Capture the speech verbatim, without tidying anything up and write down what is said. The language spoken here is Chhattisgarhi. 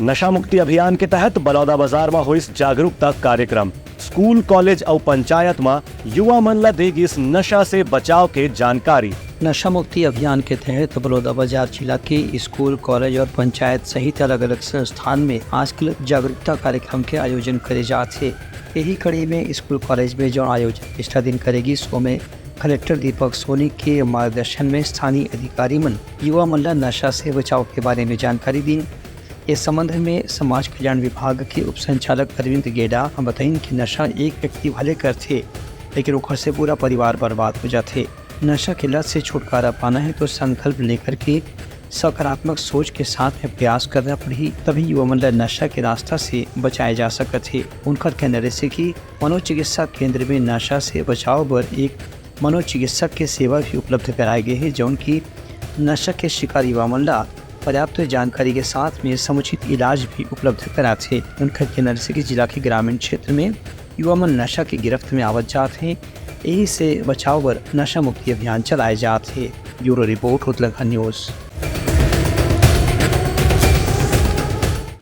नशा मुक्ति अभियान के तहत बलौदाबाजार म होइस जागरूकता कार्यक्रम। स्कूल, कॉलेज अउ पंचायत म युवा मन ल दे गिस नशा से बचाव के जानकारी। नशा मुक्ति अभियान के तहत बलौदाबाजार जिला के स्कूल, कॉलेज और पंचायत सहित अलग-अलग संस्थान में आजकल जागरूकता कार्यक्रम के आयोजन करे जात हे। यही कड़ी में स्कूल, कॉलेज में जो आयोजन पिछला दिन करे गिस, ओमे कलेक्टर दीपक सोनी के मार्गदर्शन में स्थानीय अधिकारी मन युवा मन ल नशा से बचाव के बारे में जानकारी दीन। इस संबंध में समाज कल्याण विभाग के उप संचालक अरविंद गेडा ह बताइन कि नशा एक व्यक्ति भले करथे, लेकिन ओखर से पूरा परिवार बर्बाद हो जाथे। नशा के लत से छुटकारा पाना है तो संकल्प लेकर के सकारात्मक सोच के साथ में प्रयास करना पड़ही, तभी युवा मन ल नशा के रास्ता से बचाए जा सकत हे। उनकर कहना रहिसे कि मनोचिकित्सा केंद्र में नशा से बचाव बर एक मनोचिकित्सक के सेवा भी उपलब्ध कराए गए हे, जौन की नशा के शिकार युवा मन ला पर्याप्त जानकारी के साथ में समुचित इलाज भी उपलब्ध कराथे। उनकर कहना रहिसे कि जिला के ग्रामीण क्षेत्र में युवा मन नशा के गिरफ्त में आवत जात हे, यही से बचाव बर नशा मुक्ति अभियान चलाए जात हे। Bureau report, Uttarakhand news.